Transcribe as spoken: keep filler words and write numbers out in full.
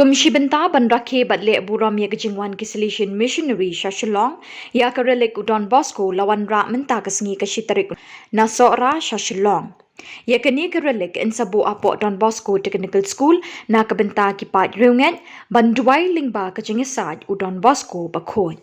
Kum shi bynta ban rakhe bad leh burom ïa ka jingwan ki Salesian Missionary sha Shillong, ïa ka Relic u Don Bosco la wanrah mynta ka sngi ka shi tarik na Sohra sha Shillong. Ïa kane ka Relic yn sa buh hapoh Don Bosco Technical School na ka bynta ki paid riewngeit ban duwai lyngba ka jingïasaid u Don Bosco Bakhuid.